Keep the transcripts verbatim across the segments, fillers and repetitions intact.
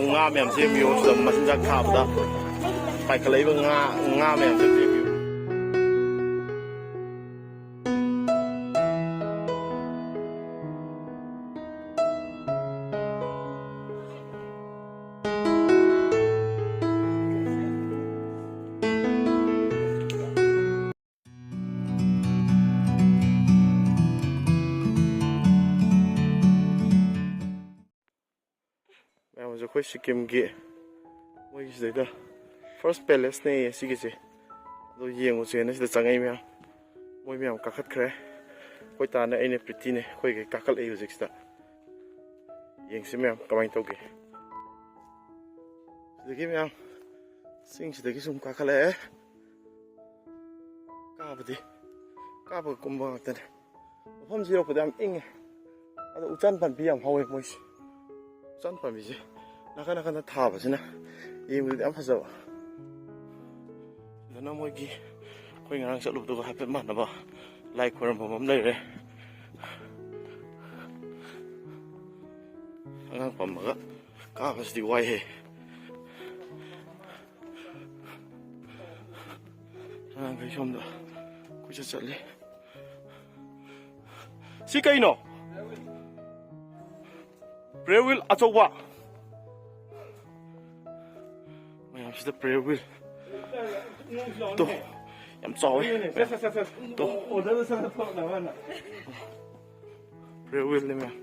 ꯉꯥ ꯃꯌꯥꯝꯁꯦ ꯌꯦꯡꯕꯤꯌꯨ, ꯁꯤꯗ ꯃꯆꯤꯟꯖꯥꯛ ꯊꯥꯕꯗ ꯄꯥꯏꯈꯠꯂꯛꯏꯕ ꯉꯥ, ꯉꯥ ꯃꯌꯥꯝꯁꯦ ꯑꯝꯇ ꯌꯦꯡꯕꯤꯌꯨ꯫ ꯃꯌꯥꯝꯁꯨ ꯑꯩꯈꯣꯏ ꯁꯤꯛꯀꯤꯝꯒꯤ ꯃꯣꯏꯒꯤ ꯁꯤꯗꯩꯗ first palace ꯅꯦꯌꯦ ꯁꯤꯒꯤꯁꯦ꯫ ꯑꯗꯣ ꯌꯦꯡꯉꯨꯁꯦꯅ ꯁꯤꯗ ꯆꯪꯉꯛꯏ ꯃꯌꯥꯝ꯫ ꯃꯣꯏ ꯃꯌꯥꯝ ꯀꯥꯈꯠꯈ꯭ꯔꯦ꯫ ꯑꯩꯈꯣꯏ ꯇꯥꯅꯦ, ꯑꯩꯅꯦ, ꯄ꯭ꯔꯤꯇꯤꯅꯦ, ꯑꯩꯈꯣꯏꯒꯩ ꯀꯥꯈꯠꯂꯛꯏ ꯍꯧꯖꯤꯛꯁꯤꯗ꯫ ꯌꯦꯡꯁꯤ ꯃꯌꯥꯝ ꯀꯃꯥꯏꯅ ꯇꯧꯒꯦ꯫ ꯁꯤꯗꯒꯤ ꯃꯌꯥꯝ ꯆꯤꯡꯁꯤꯗꯒꯤ ꯁꯨꯝ ꯀꯥꯈꯠꯂꯛꯑꯦ꯫ ꯀꯥꯕꯗꯤ ꯀꯥꯕꯒ ꯀꯨꯝꯕ ꯉꯥꯛꯇꯅꯦ꯫ ꯃꯐꯝꯁꯤ ꯌꯧꯔꯛꯄꯗ ꯌꯥꯝ ꯏꯪꯉꯦ꯫ ꯑꯗꯣ ꯎꯆꯥꯟ ꯄꯥꯝꯕꯤ ꯌꯥꯝ ꯍꯧꯋꯦ ꯃꯣꯏꯁꯦ꯫ ꯎꯆꯥꯟ ꯄꯥꯝꯕꯤꯁꯦ ꯅꯥꯀꯟ ꯅꯥꯀꯟꯗ ꯊꯥꯕꯁꯤꯅ ꯌꯦꯡꯕꯗꯗꯤ ꯌꯥꯝ ꯐꯖꯕ꯫ ꯑꯗꯨꯅ ꯃꯣꯏꯒꯤ ꯑꯩꯈꯣꯏ ꯉꯔꯥꯡ ꯆꯠꯂꯨꯕꯗꯨꯒ ꯍꯥꯏꯐꯦꯠ ꯃꯥꯟꯅꯕ ꯂꯥꯏ ꯈꯣꯏꯔꯝꯐꯝ ꯑꯃ ꯂꯩꯔꯦ꯫ ꯑꯉꯥꯡ ꯄꯝꯃꯒ ꯀꯥꯕꯁꯤꯗꯤ ꯋꯥꯏꯍꯦ꯫ ꯑꯉꯥꯡꯈꯩ ꯁꯣꯝꯗ ꯀꯣꯏꯆꯠ ꯆꯠꯂꯤ꯫ ꯁꯤ ꯀꯩꯅꯣ? Prayer wheel ꯑꯆꯧꯕ꯫ ꯃꯌꯥꯝꯁꯤꯗ prayer wheel꯫ ꯇꯣ, ꯌꯥꯝ ꯆꯥꯎꯋꯦ꯫ ꯇꯣ꯫ Prayer wheel ꯅꯦ ꯃꯌꯥꯝ꯫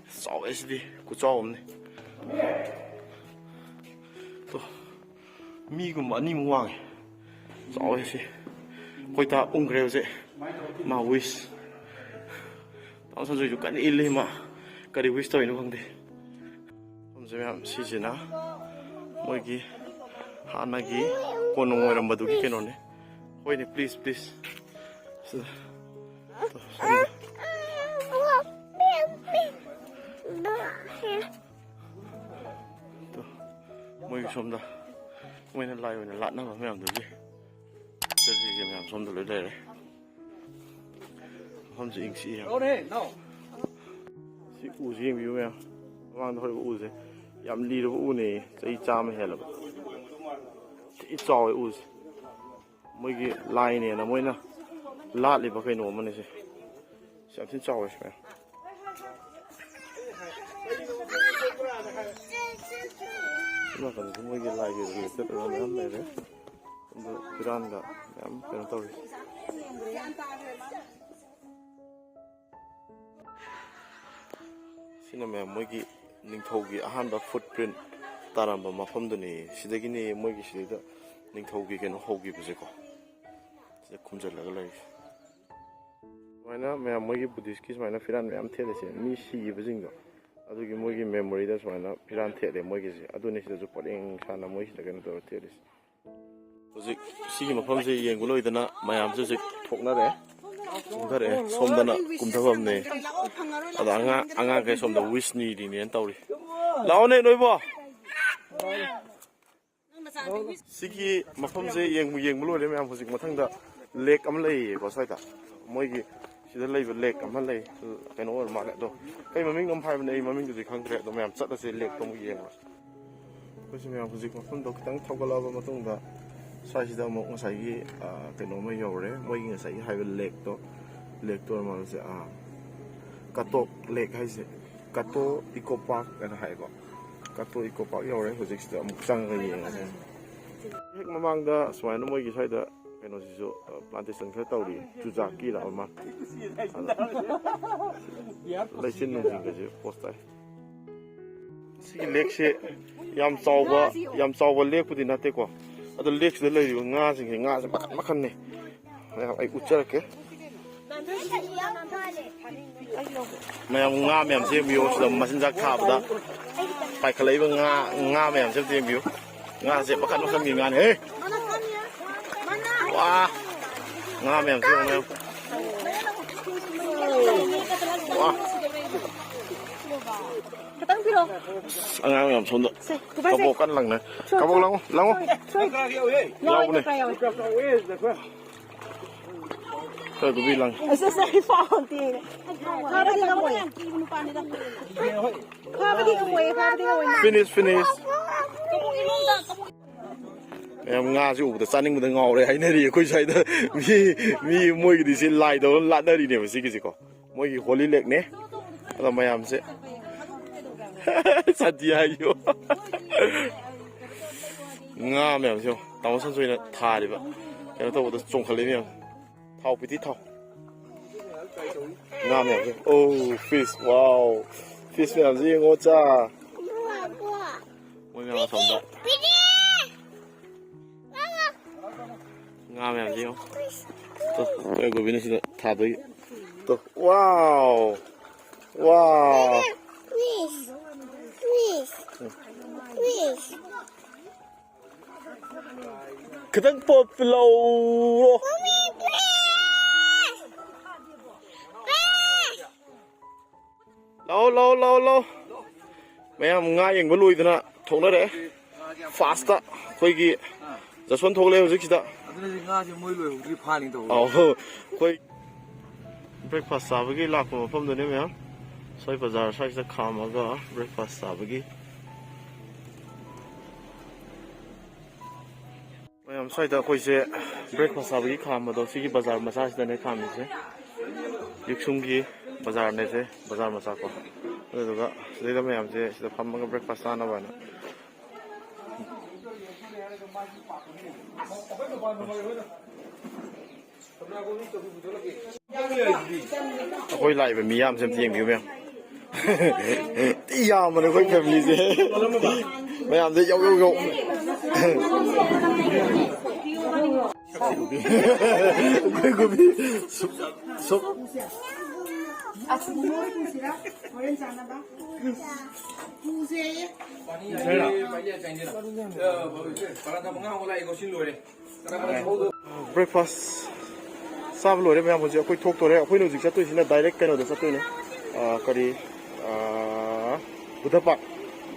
ꯆꯥꯎꯋꯦ ꯁꯤꯗꯤ, ꯈꯨꯆꯥꯎ ꯑꯃꯅꯤ꯫ ꯇꯣ꯫ ꯃꯤꯒꯨꯝꯕ ꯑꯅꯤꯃꯨꯛ ꯋꯥꯡꯉꯦ꯫ ꯆꯥꯎꯋꯦ ꯁꯤ꯫ ꯑꯩꯈꯣꯏ ꯗꯥ ꯎꯪꯈ꯭ꯔꯦ ꯍꯧꯖꯤꯛ꯫ ꯃꯥ wish꯫ ꯇꯥꯃꯣ ꯁꯟꯖꯣꯏꯁꯨ ꯀꯟꯅ ꯏꯜꯂꯤ ꯃꯥ꯫ ꯀꯔꯤ wish ꯇꯧꯔꯤꯅꯣ ꯈꯪꯗꯦ꯫ ꯃꯐꯝꯁꯦ ꯃꯌꯥꯝ ꯁꯤꯁꯤꯅ ꯃꯣꯏꯒꯤ ꯍꯥꯟꯅꯒꯤ ꯀꯣꯅꯨꯡ ꯑꯣꯏꯔꯝꯕꯗꯨꯒꯤ ꯀꯩꯅꯣꯅꯦ꯫ ꯍꯣꯏꯅꯦ, please, please꯫ ꯁꯤꯗ꯫ ꯇꯣ, ꯁꯣꯝꯗ꯫ ꯇꯣ, ꯃꯣꯏꯒꯤ ꯁꯣꯝꯗ ꯃꯣꯏꯅ ꯂꯥꯏ ꯑꯣꯏꯅ ꯂꯥꯠꯅꯕ ꯃꯌꯥꯝꯗꯨꯒꯤ ꯆꯠꯂꯤꯁꯦ ꯃꯌꯥꯝ ꯁꯣꯝꯗ ꯂꯣꯏ ꯂꯩꯔꯦ꯫ ꯃꯐꯝꯁꯦ ꯏꯪ ꯆꯤꯛꯏ ꯌꯥꯝ꯫ ꯁꯤ ꯎꯁꯦ ꯌꯦꯡꯕꯤꯌꯨ ꯃꯌꯥꯝ, ꯃꯃꯥꯡꯗ ꯍꯧꯔꯤꯕ ꯎꯁꯦ꯫ ꯌꯥꯝ ꯂꯤꯔꯕ ꯎꯅꯦ, ꯆꯍꯤ ꯆꯥꯝꯃ ꯍꯦꯜꯂꯕ꯫ ꯊꯤ ꯆꯥꯎꯋꯦ ꯎꯁꯦ꯫ ꯃꯣꯏꯒꯤ ꯂꯥꯏꯅꯦꯅ ꯃꯣꯏꯅ ꯂꯥꯠꯂꯤꯕ ꯀꯩꯅꯣ ꯑꯃꯅꯦ ꯁꯦ꯫ ꯁꯤ ꯌꯥꯝ ꯊꯤꯅ ꯆꯥꯎꯋꯦ ꯁꯤ ꯃꯌꯥꯝ꯫ ꯁꯤ ꯅꯥꯀꯟꯗꯁꯨ ꯃꯣꯏꯒꯤ ꯂꯥꯏꯒꯤ related ꯑꯣꯏꯕ ꯃꯌꯥꯝ ꯂꯩꯔꯦ꯫ ꯑꯗꯨ ꯐꯤꯔꯥꯟꯒ ꯃꯌꯥꯝ ꯀꯩꯅꯣ ꯇꯧꯔꯤ꯫ ꯁꯤꯅ ꯃꯌꯥꯝ ꯃꯣꯏꯒꯤ ꯅꯤꯡꯊꯧꯒꯤ ꯑꯍꯥꯟꯕ footprint ꯇꯥꯔꯝꯕ ꯃꯐꯝꯗꯨꯅꯤ꯫ ꯁꯤꯗꯒꯤꯅꯤ ꯃꯣꯏꯒꯤ ꯁꯤꯗꯩꯗ ꯅꯤꯡꯊꯧꯒꯤ ꯀꯩꯅꯣ ꯍꯧꯈꯤꯕꯁꯦꯀꯣ꯫ ꯁꯤꯗ ꯈꯨꯝꯖꯤꯜꯂꯒ ꯂꯩꯔꯤꯁꯦ꯫ ꯁꯨꯃꯥꯏꯅ ꯃꯌꯥꯝ ꯃꯣꯏꯒꯤ Buddhistꯀꯤ ꯁꯨꯃꯥꯏꯅ ꯐꯤꯔꯥꯟ ꯃꯌꯥꯝ ꯊꯦꯠꯂꯤꯁꯦ, ꯃꯤ ꯁꯤꯈꯤꯕꯁꯤꯡꯗꯣ ꯑꯗꯨꯒꯤ ꯃꯣꯏꯒꯤ memoryꯗ ꯁꯨꯃꯥꯏꯅ ꯐꯤꯔꯥꯟ ꯊꯦꯠꯂꯦ ꯃꯣꯏꯒꯤꯁꯦ꯫ ꯑꯗꯨꯅꯤ ꯁꯤꯗꯁꯨ ꯄꯔꯦꯡ ꯁꯥꯅ ꯃꯣꯏ ꯁꯤꯗ ꯀꯩꯅꯣ ꯇꯧꯔ ꯊꯦꯠꯂꯤꯁꯦ꯫ ꯍꯧꯖꯤꯛ ꯁꯤꯒꯤ ꯃꯐꯝꯁꯦ ꯌꯦꯡꯕ ꯂꯣꯏꯗꯅ ꯃꯌꯥꯝꯁꯦ ꯍꯧꯖꯤꯛ ꯊꯣꯛꯅꯔꯦ, ꯀꯨꯝꯊꯔꯛꯑꯦ꯫ ꯁꯣꯝꯗꯅ ꯀꯨꯝꯊꯐꯝꯅꯦ꯫ ꯑꯗ ꯑꯉꯥꯡ, ꯑꯉꯥꯡꯈꯩ ꯁꯣꯝꯗ wish ꯅꯤꯔꯤꯅꯦꯅ ꯇꯧꯔꯤ꯫ ꯂꯥꯛꯑꯣꯅꯦ ꯅꯣꯏꯕꯣ꯫ ꯁꯤꯒꯤ ꯃꯐꯝꯁꯦ ꯌꯦꯡꯕ, ꯌꯦꯡꯕ ꯂꯣꯏꯔꯦ ꯃꯌꯥꯝ꯫ ꯍꯧꯖꯤꯛ ꯃꯊꯪꯗ lake ꯑꯃ ꯂꯩꯌꯦꯕ ꯁ꯭ꯋꯥꯏꯗ꯫ ꯃꯣꯏꯒꯤ ꯁꯤꯗ ꯂꯩꯕ lake ꯑꯃ ꯂꯩ꯫ ꯀꯩꯅꯣ ꯑꯣꯏꯔ ꯃꯥꯜꯂꯦ꯫ ꯑꯗꯣ ꯀꯩ ꯃꯃꯤꯡ ꯑꯃ ꯍꯥꯏꯕꯅꯦ, ꯑꯩ ꯃꯃꯤꯡꯗꯨꯗꯤ ꯈꯪꯗ꯭ꯔꯦ꯫ ꯑꯗꯣ ꯃꯌꯥꯝ ꯆꯠꯂꯁꯦ, lakeꯇꯣ ꯑꯃꯨꯛ ꯌꯦꯡꯉꯨꯔꯁꯦ꯫ ꯑꯩꯈꯣꯏꯁꯦ ꯃꯌꯥꯝ ꯍꯧꯖꯤꯛ ꯃꯐꯝꯗꯣ ꯈꯤꯇꯪ ꯊꯧꯒꯠꯂꯛꯑꯕ ꯃꯇꯨꯡꯗ ꯁ꯭ꯋꯥꯏꯁꯤꯗ ꯑꯃꯨꯛ ꯉꯁꯥꯏꯒꯤ, ꯑ, ꯀꯩꯅꯣꯃ ꯌꯧꯔꯦ꯫ ꯃꯣꯏꯒꯤ ꯉꯁꯥꯏꯒꯤ ꯍꯥꯏꯕ lakeꯇꯣ, lakeꯇꯣ ꯑꯣꯏꯔ ꯃꯥꯜꯂꯦ꯫ ꯑ, ꯀꯇꯣꯛ lake ꯍꯥꯏꯁꯦ, ꯀꯇꯣ eco park ꯍꯥꯏꯅ ꯍꯥꯏꯀꯣ꯫ ꯀꯇꯣ eco park ꯌꯧꯔꯦ꯫ ꯍꯧꯖꯤꯛꯁꯤꯗ ꯑꯃꯨꯛ ꯆꯪꯉꯒ ꯌꯦꯡꯉꯁꯦ꯫ ꯍꯦꯛ ꯃꯃꯥꯡꯗ ꯁꯨꯃꯥꯏꯅ ꯃꯣꯏꯒꯤ ꯁ꯭ꯋꯥꯏꯗ ꯀꯩꯅꯣꯁꯤꯁꯨ, ꯑ, plantation ꯈꯔ ꯇꯧꯔꯤ, ꯆꯨꯖꯥꯛꯀꯤꯔ ꯑꯃ꯫ ꯑꯗ ꯂꯩꯆꯤꯟ ꯅꯨꯡꯆꯤꯟꯒꯁꯦ post ꯇꯥꯏ꯫ ꯁꯤꯒꯤ lakeꯁꯦ ꯌꯥꯝ ꯆꯥꯎꯕ, ꯌꯥꯝ ꯆꯥꯎꯕ lakeꯄꯨꯗꯤ ꯅꯠꯇꯦꯀꯣ꯫ ꯑꯗꯣ lakeꯁꯤꯗ ꯂꯩꯔꯤꯕ ꯉꯥꯁꯤꯡꯁꯦ, ꯉꯥꯁꯦ ꯃꯈꯟ ꯃꯈꯟꯅꯦ꯫ ꯃꯌꯥꯝ ꯑꯩ ꯎꯠꯆꯔꯛꯀꯦ꯫ ꯃꯌꯥꯝ ꯉꯥ ꯃꯌꯥꯝꯁꯦ ꯌꯦꯡꯕꯤꯌꯨ꯫ ꯁꯤꯗ ꯃꯆꯤꯟꯖꯥꯛ ꯊꯥꯕꯗ ꯄꯥꯏꯈꯠꯂꯛꯏꯕ ꯉꯥ, ꯉꯥ ꯃꯌꯥꯝꯁꯦ ꯑꯝꯇ ꯌꯦꯡꯕꯤꯌꯨ꯫ ꯉꯥꯁꯦ ꯃꯈꯟ ꯃꯈꯟꯒꯤ ꯉꯥꯅꯦ꯫ ꯍꯦ! ꯋꯥ! ꯉꯥ ꯃꯌꯥꯝꯁꯦ ꯌꯦꯡꯉꯨ, ꯃꯌꯥꯝ꯫ ꯋꯥ! ꯈꯤꯇꯪ ꯄꯤꯔꯛꯑꯣ꯫ ꯑꯁ, ꯑꯉꯥꯡ ꯃꯌꯥꯝ ꯁꯣꯝꯗ ꯁꯦ, ꯀꯨꯕꯥꯏ ꯁꯦ꯫ ꯀꯕꯣꯛ ꯀꯟꯅ ꯂꯪꯅ꯫ ꯁꯣ, ꯀꯕꯣꯛ ꯁꯣ꯫ ꯂꯪꯉꯣ, ꯂꯪꯉꯣ꯫ ꯁꯣ, ꯁꯣ꯫ ꯌꯥꯎꯕꯅꯦ꯫ ꯌꯥꯎꯋꯦ, ꯌꯥꯎꯋꯦ꯫ ꯀꯣꯕꯤ ꯂꯪ꯫ ꯑꯁ, ꯑꯁ, ꯑꯩ ꯐꯥꯎꯗꯦ꯫ ꯐꯥꯕꯗꯤ ꯉꯝꯃꯣꯏ꯫ ꯐꯥꯕꯗꯤ ꯉꯝꯃꯣꯏ, ꯐꯥꯕꯗꯤ ꯉꯝꯃꯣꯏ꯫ Finish, finish꯫ ꯃꯌꯥꯝ ꯉꯥꯁꯦ ꯎꯕꯗ ꯆꯥꯅꯤꯡꯕꯗ ꯉꯥꯎꯔꯦ ꯍꯥꯏꯅꯔꯤ ꯑꯩꯈꯣꯏ ꯁ꯭ꯋꯥꯏꯗ꯫ ꯃꯤ, ꯃꯤ ꯃꯣꯏꯒꯤꯗꯤ ꯁꯤ ꯂꯥꯏꯗꯧꯅ ꯂꯥꯠꯅꯔꯤꯅꯦꯕ ꯁꯤꯒꯤꯁꯤꯀꯣ꯫ ꯃꯣꯏꯒꯤ ꯍꯣꯂꯤ ꯂꯦꯛꯅꯦ꯫ ꯑꯗꯣ ꯃꯌꯥꯝꯁꯦ ꯁꯥꯟꯇꯤ ꯍꯥꯏꯌꯣ꯫ ꯉꯥ ꯃꯌꯥꯝꯁꯦ ꯌꯦꯡꯉꯣ꯫ ꯇꯥꯃꯣ ꯁꯟꯁꯣꯏꯅ ꯊꯥꯔꯤꯕ ꯀꯩꯅꯣ ꯇꯧꯕꯗ ꯆꯣꯡꯈꯠꯂꯛꯏ ꯃꯌꯥꯝ꯫ ꯊꯥꯎ ꯄꯤꯇꯤ ꯊꯥꯎ꯫ ꯉꯥ ꯃꯌꯥꯝꯁꯦ꯫ ꯑꯣ, fish, wow꯫ Fish ꯃꯌꯥꯝꯁꯦ ꯌꯦꯡꯉꯣ ꯆꯥ꯫ ꯃꯣꯏ ꯃꯌꯥꯝ ꯑꯁꯣꯝꯗ꯫ ꯉꯥ ꯃꯌꯥꯝꯁꯦ ꯌꯦꯡꯉꯣ꯫ ꯇꯣ, ꯑꯩꯈꯣꯏ ꯒꯣꯕꯤꯟꯅ ꯁꯤꯗ ꯊꯥꯗꯣꯏ꯫ ꯇꯣ, wow꯫ Wow꯫ Please. Please. Please. ꯈꯤꯇꯪ ꯄꯣꯞ ꯂꯧꯔꯣ꯫ ꯂꯥꯛꯑꯣ, ꯂꯥꯛꯑꯣ, ꯂꯥꯛꯑꯣ, ꯂꯥꯛꯑꯣ꯫ ꯃꯌꯥꯝ ꯉꯥ ꯌꯦꯡꯕ ꯂꯣꯏꯗꯅ ꯊꯣꯛꯅꯔꯛꯑꯦ꯫ First ꯑꯩꯈꯣꯏꯒꯤ ꯖꯁꯣꯟ ꯊꯣꯛꯂꯛꯑꯦ ꯍꯧꯖꯤꯛꯁꯤꯗ꯫ ꯑꯗꯨꯅꯗꯤ ꯉꯥꯁꯦ ꯃꯣꯏ ꯂꯣꯏꯍꯧꯗ꯭ꯔꯤ ꯐꯥꯅꯤ ꯇꯧꯕ꯫ ꯑꯧ, ꯑꯩꯈꯣꯏ breakfast ꯆꯥꯕꯒꯤ ꯂꯥꯛꯄ ꯃꯐꯝꯗꯨꯅꯦ ꯃꯌꯥꯝ꯫ ꯁ꯭ꯋꯥꯏ ꯕꯖꯥꯔ ꯁ꯭ꯋꯥꯏꯁꯤꯗ ꯈꯥꯝꯃꯒ breakfast ꯆꯥꯕꯒꯤ꯫ ꯃꯌꯥꯝ ꯁ꯭ꯋꯥꯏꯗ ꯑꯩꯈꯣꯏꯁꯦ breakfast ꯆꯥꯕꯒꯤ ꯈꯥꯝꯕꯗꯣ ꯁꯤꯒꯤ ꯕꯖꯥꯔ ꯃꯆꯥꯁꯤꯗꯅꯦ ꯈꯥꯝꯃꯤꯁꯦ꯫ ꯌꯨꯛꯁꯨꯝꯒꯤ ꯕꯖꯥꯔꯅꯦꯁꯦ, ꯕꯖꯥꯔ ꯃꯆꯥ ꯀꯣ꯫ ꯑꯗꯨꯗꯨꯒ ꯁꯤꯗꯩꯗ ꯃꯌꯥꯝꯁꯦ ꯁꯤꯗ ꯐꯝꯃꯒ breakfast ꯆꯥꯅꯕ ꯍꯥꯏꯅ꯫ ꯑꯩꯈꯣꯏ ꯂꯥꯛꯏꯕ ꯃꯤꯌꯥꯝꯁꯦ ꯑꯝꯇ ꯌꯦꯡꯕꯤꯌꯨ ꯃꯌꯥꯝ꯫ ꯊꯤ ꯌꯥꯝꯕꯅꯦ ꯑꯩꯈꯣꯏ family ꯁꯦ꯫ ꯃꯌꯥꯝꯁꯦ ꯌꯧ ꯌꯧ ꯌꯧ꯫ ꯑꯩꯈꯣꯏ ꯒꯣꯕꯤ soup, soup꯫ Breakfast ꯆꯥꯕ ꯂꯣꯏꯔꯦ ꯃꯌꯥꯝ꯫ ꯍꯧꯖꯤꯛ ꯑꯩꯈꯣꯏ ꯊꯣꯛꯇꯣꯔꯦ꯫ ꯑꯩꯈꯣꯏꯅ ꯍꯧꯖꯤꯛ ꯆꯠꯇꯣꯏꯁꯤꯅ direct ꯀꯩꯅꯣꯗ ꯆꯠꯇꯣꯏꯅꯦ꯫ ꯑ, ꯀꯔꯤ, ꯑ, ꯕꯨꯙ park꯫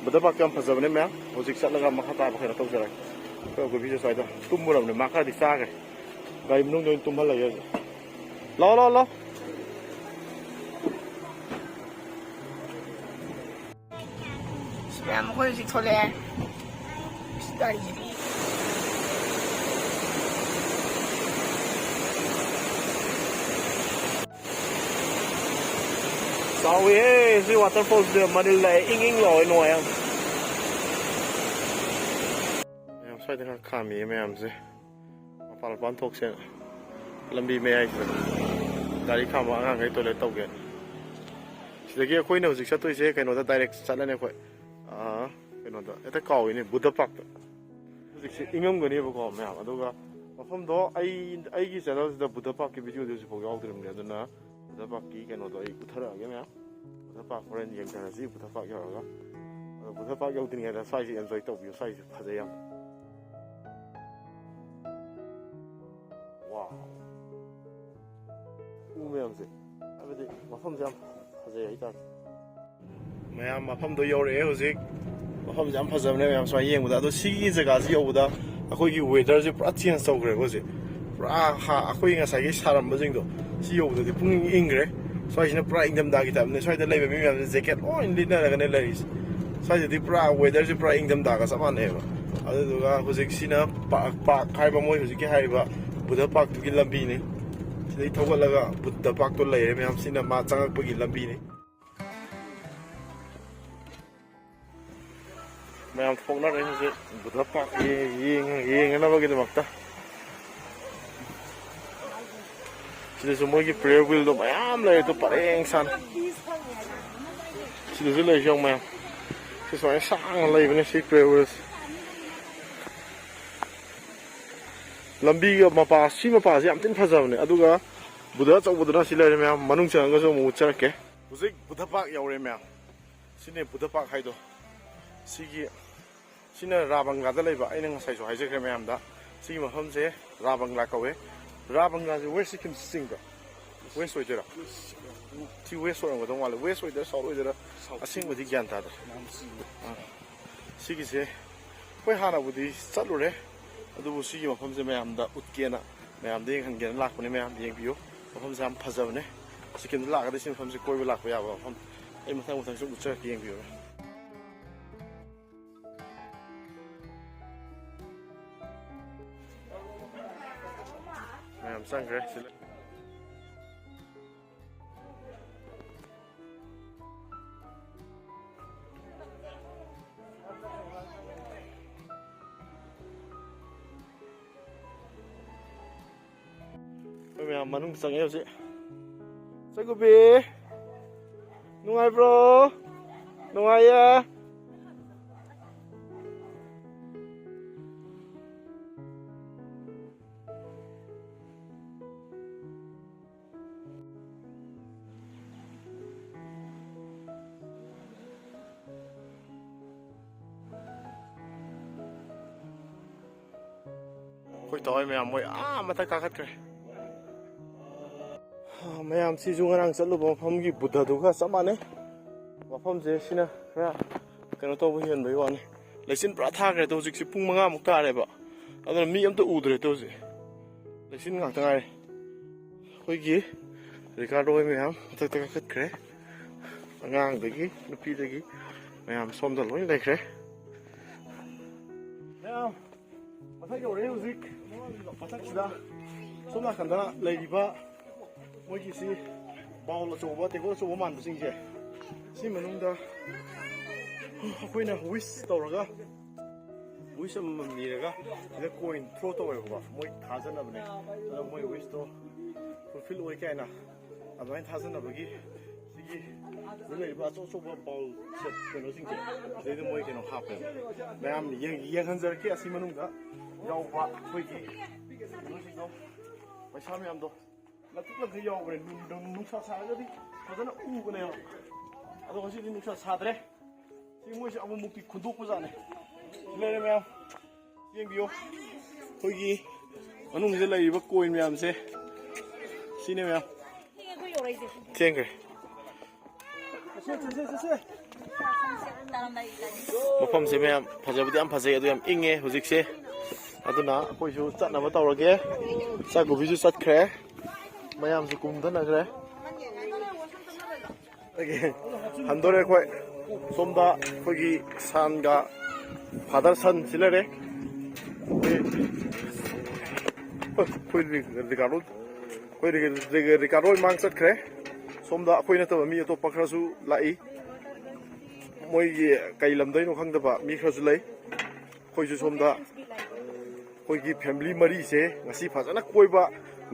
ꯕꯨꯙ park ꯇꯣ ꯌꯥꯝ ꯐꯖꯕꯅꯦ ꯃꯌꯥꯝ꯫ ꯍꯧꯖꯤꯛ ꯆꯠꯂꯒ ꯃꯈꯥ ꯇꯥꯕ ꯀꯩꯅꯣ ꯇꯧꯖꯔꯒꯦ꯫ ꯑꯩꯈꯣꯏ ꯑꯩꯈꯣꯏ ꯕꯤꯁꯨ ꯁ꯭ꯋꯥꯏꯗ ꯇꯨꯝꯃꯨꯔꯕꯅꯦ꯫ ꯃꯥ ꯈꯔꯗꯤ ꯆꯥꯈ꯭ꯔꯦ꯫ ꯒꯥꯔꯤ ꯃꯅꯨꯡꯗ ꯑꯣꯏꯅ ꯇꯨꯝꯍꯜꯂꯒꯦ ꯍꯧꯖꯤꯛ꯫ ꯂꯥꯛꯑꯣ, ꯂꯥꯛꯑꯣ, ꯂꯥꯛꯑꯣ꯫ ꯃꯌꯥꯝ, ꯑꯩꯈꯣꯏ ꯍꯧꯖꯤꯛ ꯊꯣꯛꯂꯛꯑꯦ꯫ ꯒꯥꯔꯤꯁꯤꯗꯤ꯫ ꯆꯥꯎꯋꯤꯍꯦ, ꯁꯤ waterfallꯁꯤꯗ ꯃꯅꯤꯜ ꯂꯥꯛꯑꯦ, ꯏꯪ ꯏꯪ ꯂꯥꯎꯋꯦ, ꯅꯨꯡꯉꯥꯏ ꯌꯥꯝ꯫ ꯃꯌꯥꯝ ꯁ꯭ꯋꯥꯏꯗ ꯈꯔ ꯈꯥꯝꯃꯤꯌꯦ ꯃꯌꯥꯝꯁꯦ꯫ ꯃꯄꯥꯟ ꯂꯨꯄꯥꯟ ꯊꯣꯛꯁꯦꯅ ꯂꯝꯕꯤ ꯃꯌꯥꯏꯁꯤꯗ ꯒꯥꯔꯤ ꯈꯥꯝꯕ ꯑꯉꯥꯡꯈꯩ toilet ꯇꯧꯒꯦ꯫ ꯁꯤꯗꯒꯤ ꯑꯩꯈꯣꯏꯅ ꯍꯧꯖꯤꯛ ꯆꯠꯇꯣꯏꯁꯦ ꯀꯩꯅꯣꯗ direct ꯆꯠꯂꯅꯤ ꯑꯩꯈꯣꯏ꯫ ꯑꯥ, ꯀꯩꯅꯣꯗ ꯍꯦꯛꯇ ꯀꯥꯎꯏꯅꯦ, ꯕꯨꯙ ꯄꯥꯔꯛꯇ꯫ ꯍꯧꯖꯤꯛꯁꯦ ꯏꯪꯉꯝꯒꯅꯦꯕꯀꯣ ꯃꯌꯥꯝ, ꯑꯗꯨꯒ ꯃꯐꯝꯗꯣ ꯑꯩ, ꯑꯩꯒꯤ channelꯁꯤꯗ ꯕꯨꯙ ꯄꯥꯔꯛꯀꯤ videoꯗꯤ ꯍꯧꯖꯤꯛꯐꯥꯎ ꯌꯥꯎꯗ꯭ꯔꯤꯕꯅꯦ, ꯑꯗꯨꯅ ꯕꯨꯙ ꯄꯥꯔꯛꯀꯤ ꯀꯩꯅꯣꯗꯣ ꯑꯩ ꯎꯠꯊꯔꯛꯑꯒꯦ ꯃꯌꯥꯝ꯫ ꯕꯨꯙ ꯄꯥꯔꯛ ꯍꯣꯔꯦꯟ ꯌꯦꯡꯊꯔꯁꯤ ꯕꯨꯙ ꯄꯥꯔꯛ ꯌꯧꯔꯒ꯫ ꯑꯗꯣ ꯕꯨꯙ ꯄꯥꯔꯛ ꯌꯧꯗ꯭ꯔꯤꯉꯩꯗ ꯁ꯭ꯋꯥꯏꯁꯦ enjoy ꯇꯧꯕꯤꯌꯨ, ꯁ꯭ꯋꯥꯏꯁꯦ ꯐꯖꯩ ꯌꯥꯝ꯫ Wow꯫ ꯎ ꯃꯌꯥꯝꯁꯦ, ꯍꯥꯏꯕꯗꯤ ꯃꯐꯝꯁꯦ ꯌꯥꯝ ꯐꯖꯩ ꯍꯥꯏꯇꯥꯔꯦ꯫ ꯃꯌꯥꯝ ꯃꯐꯝꯗꯣ ꯌꯧꯔꯛꯑꯦ ꯍꯧꯖꯤꯛ꯫ ꯃꯐꯝꯁꯦ ꯌꯥꯝ ꯐꯖꯕꯅꯦ ꯃꯌꯥꯝ ꯁꯨꯃꯥꯏꯅ ꯌꯦꯡꯕꯗ꯫ ꯑꯗꯣ ꯁꯤꯒꯤ ꯖꯒꯥꯁꯤ ꯌꯧꯕꯗ ꯑꯩꯈꯣꯏꯒꯤ weatherꯁꯦ ꯄꯨꯔꯥ change ꯇꯧꯈ꯭ꯔꯦꯕ ꯍꯧꯖꯤꯛ꯫ ꯄꯨꯔꯥ ꯍꯥ-, ꯑꯩꯈꯣꯏ ꯉꯁꯥꯏꯒꯤ ꯁꯥꯔꯝꯕꯁꯤꯡꯗꯣ ꯁꯤ ꯌꯧꯕꯗꯗꯤ ꯄꯨꯡ ꯏꯪ ꯏꯪꯈ꯭ꯔꯦ꯫ ꯁ꯭ꯋꯥꯏꯁꯤꯅ ꯄꯨꯔꯥ ꯏꯪꯊꯝꯊꯥꯒꯤ typeꯅꯦ꯫ ꯁ꯭ꯋꯥꯏꯗ ꯂꯩꯕ ꯃꯤ ꯃꯌꯥꯝꯁꯦ jacket ꯂꯣꯏ ꯂꯤꯠꯅꯔꯒꯅꯦ ꯂꯩꯔꯤꯁꯦ꯫ ꯁ꯭ꯋꯥꯏꯗꯗꯤ ꯄꯨꯔꯥ weatherꯁꯦ ꯄꯨꯔꯥ ꯏꯪꯊꯝꯊꯥꯒ ꯆꯞ ꯃꯥꯟꯅꯩꯑꯕ꯫ ꯑꯗꯨꯗꯨꯒ ꯍꯧꯖꯤꯛꯁꯤꯅ ꯄꯥꯔꯛ, ꯄꯥꯔꯛ ꯍꯥꯏꯕ ꯃꯣꯏ ꯍꯧꯖꯤꯛꯀꯤ ꯍꯥꯏꯔꯤꯕ ꯕꯨꯙ ꯄꯥꯔꯛꯇꯨꯒꯤ ꯂꯝꯕꯤꯅꯤ꯫ ꯁꯤꯗꯩ ꯊꯧꯒꯠꯂꯒ ꯕꯨꯙ ꯄꯥꯔꯛꯇꯣ ꯂꯩꯔꯦ ꯃꯌꯥꯝ꯫ ꯁꯤꯅ ꯃꯥ ꯆꯪꯉꯛꯄꯒꯤ ꯂꯝꯕꯤꯅꯤ꯫ ꯃꯌꯥꯝ ꯊꯣꯛꯅꯔꯦ ꯍꯧꯖꯤꯛ ꯕꯨꯙ ꯄꯥꯔꯛ ꯌꯦꯡ-, ꯌꯦꯡ-, ꯌꯦꯡꯅꯅꯕꯒꯤꯗꯃꯛꯇ꯫ ꯁꯤꯗꯁꯨ ꯃꯣꯏꯒꯤ prayer wheelꯗꯣ ꯃꯌꯥꯝ ꯂꯩꯔꯦ, ꯑꯗꯨ ꯄꯔꯦꯡ ꯁꯥꯅ꯫ ꯁꯤꯗꯁꯨ ꯂꯩꯔꯤꯁꯤ ꯌꯦꯡꯉꯨ ꯃꯌꯥꯝ꯫ ꯁꯤ ꯁꯨꯃꯥꯏꯅ ꯁꯥꯡꯅ ꯂꯩꯕꯅꯦ ꯁꯤ prayer wheelꯁꯦ꯫ ꯂꯝꯕꯤꯒ ꯃꯄꯥ, ꯁꯤ ꯃꯄꯥꯁꯦ ꯌꯥꯝ ꯊꯤꯅ ꯐꯖꯕꯅꯦ꯫ ꯑꯗꯨꯒ ꯕꯨꯙ ꯑꯆꯧꯕꯗꯨꯅ ꯁꯤ ꯂꯩꯔꯦ ꯃꯌꯥꯝ꯫ ꯃꯅꯨꯡ ꯆꯪꯉꯒꯁꯨ ꯑꯃꯨꯛ ꯎꯠꯆꯔꯛꯀꯦ꯫ ꯍꯧꯖꯤꯛ ꯕꯨꯙ ꯄꯥꯔꯛ ꯌꯧꯔꯦ ꯃꯌꯥꯝ꯫ ꯁꯤꯅꯦ ꯕꯨꯙ ꯄꯥꯔꯛ ꯍꯥꯏꯗꯣ꯫ ꯁꯤꯒꯤ, ꯁꯤꯅ ꯔꯥ ꯕꯪꯒ꯭ꯂꯥꯗ ꯂꯩꯕ, ꯑꯩꯅ ꯉꯁꯥꯏꯁꯨ ꯍꯥꯏꯖꯈ꯭ꯔꯦ ꯃꯌꯥꯝꯗ꯫ ꯁꯤꯒꯤ ꯃꯐꯝꯁꯦ ꯔꯥ ꯕꯪꯒ꯭ꯂꯥ ꯀꯧꯋꯦ꯫ ꯔꯥ ꯕꯪꯒ꯭ꯂꯥꯁꯦ ꯋꯦꯁ ꯁꯤꯛꯀꯤꯝ ꯆꯤꯡꯕ꯭ꯔꯥ? ꯋꯦꯁ ꯑꯣꯏꯗꯣꯏꯔꯥ? ꯁꯤ ꯋꯦꯁ ꯑꯣꯏꯔꯝꯒꯗꯧ ꯃꯥꯜꯂꯦ꯫ ꯋꯦꯁ ꯑꯣꯏꯗꯣꯏꯔꯥ, ꯁꯥꯎꯠ ꯑꯣꯏꯗꯣꯏꯔꯥ? ꯑꯁꯦꯡꯕꯗꯤ ꯒ꯭ꯌꯥꯟ ꯇꯥꯗ꯭ꯔꯦ꯫ ꯑꯥ꯫ ꯁꯤꯒꯤꯁꯦ ꯑꯩꯈꯣꯏ ꯍꯥꯟꯅꯕꯨꯗꯤ ꯆꯠꯂꯨꯔꯦ, ꯑꯗꯨꯕꯨ ꯁꯤꯒꯤ ꯃꯐꯝꯁꯦ ꯃꯌꯥꯝꯗ ꯎꯠꯀꯦꯅ, ꯃꯌꯥꯝꯗ ꯌꯦꯡꯍꯟꯒꯦꯅ ꯂꯥꯛꯄꯅꯦ꯫ ꯃꯌꯥꯝ ꯌꯦꯡꯕꯤꯌꯨ꯫ ꯃꯐꯝꯁꯦ ꯌꯥꯝ ꯐꯖꯕꯅꯦ꯫ ꯁꯤꯀꯤꯝꯗ ꯂꯥꯛꯑꯒꯗꯤ ꯁꯤ ꯃꯐꯝꯁꯦ ꯀꯣꯏꯕ ꯂꯥꯛꯄ ꯌꯥꯕ ꯃꯐꯝ꯫ ꯑꯩ ꯃꯊꯪ ꯃꯊꯪ ꯁꯨꯝ ꯎꯠꯆꯔꯛꯀꯦ, ꯌꯦꯡꯕꯤꯌꯨ꯫ ꯃꯌꯥꯝ ꯆꯪꯈ꯭ꯔꯦ ꯁꯤꯗ꯫ ꯑꯩꯈꯣꯏ ꯃꯌꯥꯝ ꯃꯅꯨꯡ ꯆꯪꯉꯦ ꯍꯧꯖꯤꯛ꯫ ꯆꯒꯨꯕꯤ, ꯅꯨꯡꯉꯥꯏꯕ꯭ꯔꯣ? ꯅꯨꯡꯉꯥꯏꯌꯦ꯫ ꯑꯩꯈꯣꯏ ꯇꯧꯋꯦ ꯃꯌꯥꯝ, ꯃꯣꯏ ꯑꯥ ꯃꯊꯛ ꯀꯥꯈꯠꯈ꯭ꯔꯦ꯫ ꯃꯌꯥꯝ, ꯁꯤꯁꯨ ꯉꯔꯥꯡ ꯆꯠꯂꯨꯕ ꯃꯐꯝꯒꯤ ꯕꯨꯙꯗꯨꯒ ꯆꯞ ꯃꯥꯟꯅꯩ꯫ ꯃꯐꯝꯁꯦ ꯁꯤꯅ ꯈꯔ ꯀꯩꯅꯣ ꯇꯧꯕ ꯍꯦꯟꯕꯒꯤ ꯋꯥꯅꯤ꯫ ꯂꯩꯆꯤꯟ ꯄꯨꯔꯥ ꯊꯥꯈ꯭ꯔꯦ꯫ ꯑꯗꯣ ꯍꯧꯖꯤꯛꯁꯦ ꯄꯨꯡ ꯃꯉꯥꯃꯨꯛ ꯇꯥꯔꯦꯕ꯫ ꯑꯗꯨꯅ ꯃꯤ ꯑꯝꯇ ꯎꯗ꯭ꯔꯦ꯫ ꯑꯗꯣ ꯍꯧꯖꯤꯛ ꯂꯩꯆꯤꯟ ꯉꯥꯛꯇ ꯉꯥꯏꯔꯦ꯫ ꯑꯩꯈꯣꯏꯒꯤ ꯔꯤꯀꯥꯔꯗꯣ ꯍꯣꯏ ꯃꯌꯥꯝ ꯃꯊꯛꯇ ꯀꯥꯈꯠꯈ꯭ꯔꯦ꯫ ꯑꯉꯥꯡꯗꯒꯤ, ꯅꯨꯄꯤꯗꯒꯤ ꯃꯌꯥꯝ ꯁꯣꯝꯗ ꯂꯣꯏ ꯂꯩꯈ꯭ꯔꯦ꯫ ꯃꯌꯥꯝ, ꯃꯊꯛ ꯌꯧꯔꯛꯑꯦ ꯍꯧꯖꯤꯛ꯫ ꯃꯊꯛꯁꯤꯗ ꯁꯣꯝ ꯅꯥꯀꯟꯗ ꯂꯩꯔꯤꯕ ꯃꯣꯏꯒꯤꯁꯤ ꯕꯥꯎꯜ ꯑꯆꯧꯕ, ꯇꯦꯡꯀꯣꯠ ꯑꯆꯧꯕ ꯃꯥꯟꯕꯁꯤꯡꯁꯦ, ꯁꯤ ꯃꯅꯨꯡꯗ ꯑꯩꯈꯣꯏꯅ ꯋꯤꯁ ꯇꯧꯔꯒ, ꯋꯤꯁ ꯑꯃꯃꯝ ꯅꯤꯔꯒ ꯁꯤꯗ ꯀꯣꯏꯟ ꯊ꯭ꯔꯣ ꯇꯧꯋꯦꯕꯀꯣ, ꯃꯣꯏ ꯊꯥꯖꯅꯕꯅꯦ꯫ ꯑꯗꯣ ꯃꯣꯏ ꯋꯤꯁꯇꯣ ꯐꯨꯜꯐꯤꯜ ꯑꯣꯏ ꯀꯥꯏꯅ ꯑꯗꯨꯃꯥꯏꯅ ꯊꯥꯖꯅꯕꯒꯤ ꯁꯤꯒꯤ ꯁꯤꯗ ꯂꯩꯔꯤꯕ ꯑꯆꯧ ꯑꯆꯧꯕ ꯕꯥꯎꯜ ꯁꯦꯠ ꯀꯩꯅꯣꯁꯤꯡꯁꯦ, ꯁꯤꯗꯩꯗ ꯃꯣꯏ ꯀꯩꯅꯣ ꯍꯥꯞꯄꯦꯕ꯫ ꯃꯌꯥꯝ ꯌꯦꯡ-, ꯌꯦꯡꯍꯟꯖꯔꯛꯀꯦ꯫ ꯑꯁꯤ ꯃꯅꯨꯡꯗ ꯌꯥꯎꯕ ꯑꯩꯈꯣꯏꯒꯤ ꯀꯩꯅꯣꯁꯤꯡꯗꯣ, ꯄꯩꯁꯥ ꯃꯌꯥꯝꯗꯣ ꯂꯪꯇ꯭ꯔꯤꯛ ꯂꯪꯇ꯭ꯔꯤꯛ ꯌꯥꯎꯕꯅꯦ꯫ ꯅꯨꯡ-, ꯅꯨꯡ-, ꯅꯨꯡꯁꯥ ꯁꯥꯔꯒꯗꯤ ꯐꯖꯅ ꯎꯕꯅꯦꯕ꯫ ꯑꯗꯣ ꯉꯁꯤꯗꯤ ꯅꯨꯡꯁꯥ ꯁꯥꯗ꯭ꯔꯦ꯫ ꯁꯤ ꯃꯣꯏꯁꯦ ꯑꯃꯨꯛꯃꯨꯛꯇꯤ ꯈꯨꯟꯗꯣꯛꯄꯖꯥꯠꯅꯦ꯫ ꯁꯤ ꯂꯩꯔꯦ ꯃꯌꯥꯝ꯫ ꯌꯦꯡꯕꯤꯌꯨ꯫ ꯑꯩꯈꯣꯏꯒꯤ ꯃꯅꯨꯡꯁꯤꯗ ꯂꯩꯔꯤꯕ ꯀꯣꯏꯟ ꯃꯌꯥꯝꯁꯦ ꯁꯤꯅꯦ ꯃꯌꯥꯝ꯫ ꯊꯦꯡꯈ꯭ꯔꯦ꯫ ꯃꯐꯝꯁꯦ ꯃꯌꯥꯝ ꯐꯖꯕꯗꯤ ꯌꯥꯝ ꯐꯖꯩ, ꯑꯗꯨ ꯌꯥꯝ ꯏꯪꯉꯦ ꯍꯧꯖꯤꯛꯁꯦ꯫ ꯑꯗꯨꯅ ꯑꯩꯈꯣꯏꯁꯨ ꯆꯠꯅꯕ ꯇꯧꯔꯒꯦ꯫ ꯆꯥꯛꯒꯨꯕꯤꯁꯨ ꯆꯠꯈ꯭ꯔꯦ꯫ ꯃꯌꯥꯝꯁꯨ ꯀꯨꯝꯊꯅꯈ꯭ꯔꯦ꯫ ꯑꯗꯒꯤ ꯍꯟꯗꯣꯔꯦ ꯑꯩꯈꯣꯏ꯫ ꯁꯣꯝꯗ ꯑꯩꯈꯣꯏꯒꯤ ꯁꯟꯒ ꯐꯥꯗꯔ ꯁꯟꯁꯤ ꯂꯩꯔꯦ꯫ ꯑꯩꯈꯣꯏ, ꯑꯩꯈꯣꯏ ꯔꯤ-, ꯔꯤꯀꯥꯔꯗꯣ, ꯑꯩꯈꯣꯏ ꯔꯤ-, ꯔꯤ-, ꯔꯤꯀꯥꯔꯗꯣ ꯏꯃꯥꯡ ꯆꯠꯈ꯭ꯔꯦ꯫ ꯁꯣꯝꯗ ꯑꯩꯈꯣꯏ ꯅꯠꯇꯕ ꯃꯤ ꯑꯇꯣꯞꯄ ꯈꯔꯁꯨ ꯂꯥꯛꯏ꯫ ꯃꯣꯏꯒꯤ ꯀꯩ ꯂꯝꯗꯩꯅꯣ ꯈꯪꯗꯕ ꯃꯤ ꯈꯔꯁꯨ ꯂꯩ꯫ ꯑꯩꯈꯣꯏꯁꯨ ꯁꯣꯝꯗ ꯑꯩꯈꯣꯏꯒꯤ ꯐꯦꯃꯤꯂꯤ ꯃꯔꯤꯁꯦ ꯉꯁꯤ ꯐꯖꯅ ꯀꯣꯏꯕ,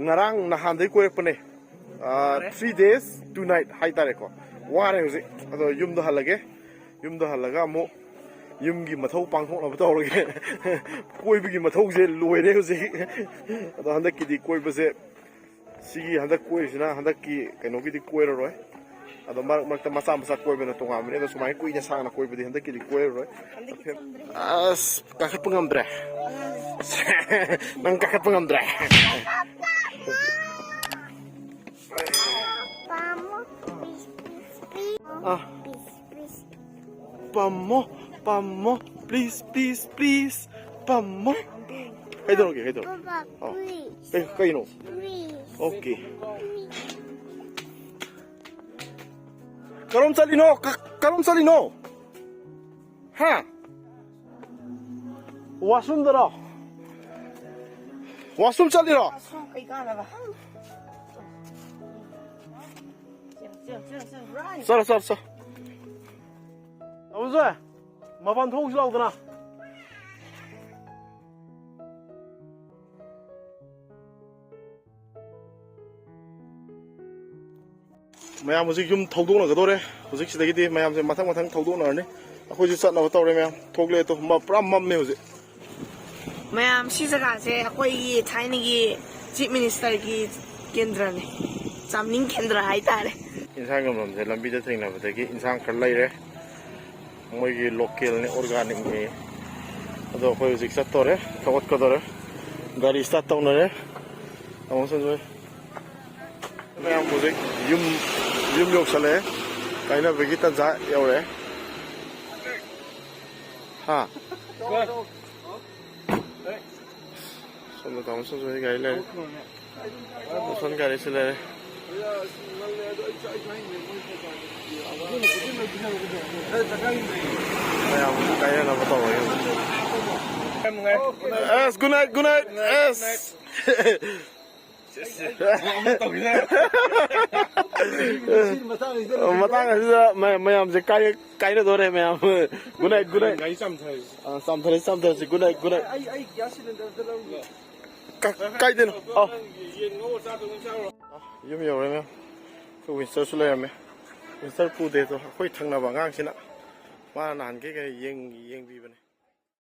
ꯉꯔꯥꯡ ꯅꯍꯥꯟꯗꯩ ꯀꯣꯏꯔꯛꯄꯅꯦ꯫ Three days, two night ꯍꯥꯏꯇꯥꯔꯦꯀꯣ꯫ ꯋꯥꯔꯦ ꯍꯧꯖꯤꯛ꯫ ꯑꯗꯣ ꯌꯨꯝꯗ ꯍꯜꯂꯒꯦ꯫ ꯌꯨꯝꯗ ꯍꯜꯂꯒ ꯑꯃꯨꯛ ꯌꯨꯝꯒꯤ ꯃꯊꯧ ꯄꯥꯡꯊꯣꯛꯅꯕ ꯇꯧꯔꯒꯦ꯫ ꯀꯣꯏꯕꯒꯤ ꯃꯊꯧꯁꯦ ꯂꯣꯏꯔꯦ ꯍꯧꯖꯤꯛ꯫ ꯑꯗꯣ ꯍꯟꯗꯛꯀꯤꯗꯤ ꯀꯣꯏꯕꯁꯦ, ꯁꯤꯒꯤ ꯍꯟꯗꯛ ꯀꯣꯏꯔꯤꯁꯤꯅ ꯍꯟꯗꯛꯀꯤ ꯀꯩꯅꯣꯒꯤꯗꯤ ꯀꯣꯏꯔꯔꯣꯏ꯫ ꯑꯗꯣ ꯃꯔꯛ ꯃꯔꯛꯇ ꯃꯆꯥ ꯃꯆꯥ ꯀꯣꯏꯕꯅ ꯇꯣꯉꯥꯟꯕꯅꯦ꯫ ꯑꯗꯣ ꯁꯨꯃꯥꯏꯅ ꯀꯨꯏꯅ ꯁꯥꯡꯅ ꯀꯣꯏꯕꯗꯤ ꯍꯟꯗꯛꯀꯤꯗꯤ ꯀꯣꯏꯔꯔꯣꯏ꯫ ꯑꯁ, ꯀꯥꯈꯠꯄ ꯉꯝꯗ꯭ꯔꯦ꯫ ꯅꯪ ꯀꯥꯈꯠꯄ ꯉꯝꯗ꯭ꯔꯦ꯫ ꯑꯥ꯫ ꯄꯥꯝꯃꯣ, ꯄꯥꯝꯃꯣ, please, please, please. ꯄꯥꯝꯃꯣ꯫ ꯀꯩꯗꯧꯔꯒꯦ, ꯀꯩꯗꯧꯔꯒꯦ? ꯄꯥꯄꯥ, ꯑꯥ꯫ please. ꯀꯩ-, ꯀꯩꯅꯣ? Please. Okay. ꯀꯔꯣꯝ ꯆꯠꯂꯤꯅꯣ? ꯀ-, ꯀꯔꯣꯝ ꯆꯠꯂꯤꯅꯣ? ꯍꯥ? Washroomꯗꯔꯣ? Washroom ꯆꯠꯂꯤꯔꯣ? Washroom ꯀꯩ ꯀꯥꯟꯅꯕ? ꯆꯦꯜ, ꯆꯦꯜ, ꯆꯦꯜ, ꯆꯦꯜ, run! ꯆꯠꯂꯣ, ꯆꯠꯂꯣ, ꯆꯠꯂꯣ꯫ ꯇꯥꯃꯣꯖꯦ, ꯃꯄꯥꯟ ꯊꯣꯛꯎꯁꯤ ꯂꯥꯎꯗꯅ꯫ ꯃꯌꯥꯝ ꯍꯧꯖꯤꯛ ꯌꯨꯝ ꯊꯧꯗꯣꯛꯅꯒꯗꯧꯔꯦ꯫ ꯍꯧꯖꯤꯛ ꯁꯤꯗꯒꯤꯗꯤ ꯃꯌꯥꯝꯁꯦ ꯃꯊꯪ ꯃꯊꯪ ꯊꯧꯗꯣꯛꯅꯔꯅꯤ꯫ ꯑꯩꯈꯣꯏꯁꯨ ꯆꯠꯅꯕ ꯇꯧꯔꯦ ꯃꯌꯥꯝ꯫ ꯊꯣꯛꯂꯛꯑꯦ ꯇꯣ, ꯃ-, ꯄꯨꯔꯥ ꯃꯝꯃꯦ ꯍꯧꯖꯤꯛ꯫ ꯃꯌꯥꯝ, ꯁꯤ ꯖꯒꯥꯁꯦ ꯑꯩꯈꯣꯏꯒꯤ ꯊꯥꯏꯅꯒꯤ Chief Ministerꯒꯤ ꯀꯦꯟꯗ꯭ꯔꯅꯦ, ꯆꯥꯝꯅꯤꯡ ꯀꯦꯟꯗ꯭ꯔ ꯍꯥꯏꯇꯥꯔꯦ꯫ ꯏꯟꯁꯥꯡ ꯌꯣꯟꯐꯝꯁꯦ ꯂꯝꯕꯤꯗ ꯊꯦꯡꯅꯕꯗꯒꯤ ꯏꯟꯁꯥꯡ ꯈꯔ ꯂꯩꯔꯦ꯫ ꯃꯣꯏꯒꯤ localꯅꯦ, organicꯅꯦ꯫ ꯑꯗꯣ ꯑꯩꯈꯣꯏ ꯍꯧꯖꯤꯛ ꯆꯠꯇꯣꯔꯦ, ꯊꯧꯒꯠꯀꯗꯣꯔꯦ꯫ ꯒꯥꯔꯤ start ꯇꯧꯅꯔꯦ꯫ ꯇꯥꯃꯣ ꯁꯟꯖꯣꯏ꯫ ꯃꯌꯥꯝ ꯍꯧꯖꯤꯛ ꯌꯨꯝ, ꯌꯨꯝ ꯌꯧꯁꯜꯂꯛꯑꯦ꯫ ꯀꯥꯏꯅꯕꯒꯤ ꯇꯟꯖꯥ ꯌꯧꯔꯛꯑꯦ꯫ ꯍꯥ? ꯁꯣꯝꯗ ꯇꯥꯃꯣ ꯁꯟꯖꯣꯏ ꯒꯥꯔꯤ ꯂꯩꯔꯦ꯫ ꯃꯨꯁꯟ ꯒꯥꯔꯤꯁꯨ ꯂꯩꯔꯦ꯫ ꯃꯌꯥꯝ ꯀꯥꯏꯅꯅꯕ ꯇꯧꯔꯒꯦ꯫ ꯑꯁ, good night, good night, ꯑꯁ꯫ ꯃꯇꯥꯡ ꯑꯁꯤꯗ ꯃ-, ꯃꯌꯥꯝꯁꯦ ꯀꯥꯏ-, ꯀꯥꯏꯅꯗꯣꯔꯦ ꯃꯌꯥꯝ꯫ Good night, good night꯫ ꯒꯥꯔꯤ ꯆꯥꯝꯊꯔꯁꯤ꯫ ꯑꯥ, ꯆꯥꯝꯊꯔꯁꯤ, ꯆꯥꯝꯊꯔꯁꯤ꯫ Good night, good night꯫ ꯑꯩ, ꯑꯩ gas cylinder ꯑꯝꯇ ꯂꯧꯒꯦ꯫ ꯀ-, ꯀꯥꯏꯗꯅꯣ? ꯑꯣ꯫ ꯌꯦꯟ ꯉꯧꯔ ꯆꯥꯗꯧꯅꯤ, ꯆꯥꯔꯨꯔꯣ꯫ ꯌꯨꯝ ꯌꯧꯔꯦ ꯃꯌꯥꯝ꯫ ꯑꯩꯈꯣꯏ Winsterꯁꯨ ꯂꯩꯔꯝꯃꯦ꯫ Winster ꯄꯨꯗꯦ ꯑꯗꯣ, ꯑꯩꯈꯣꯏ ꯊꯪꯅꯕ ꯑꯉꯥꯡꯁꯤꯅ ꯃꯥꯅ ꯅꯍꯥꯟꯈꯩ ꯀꯩꯅꯣ ꯌꯦꯡ-, ꯌꯦꯡꯕꯤꯕꯅꯦ꯫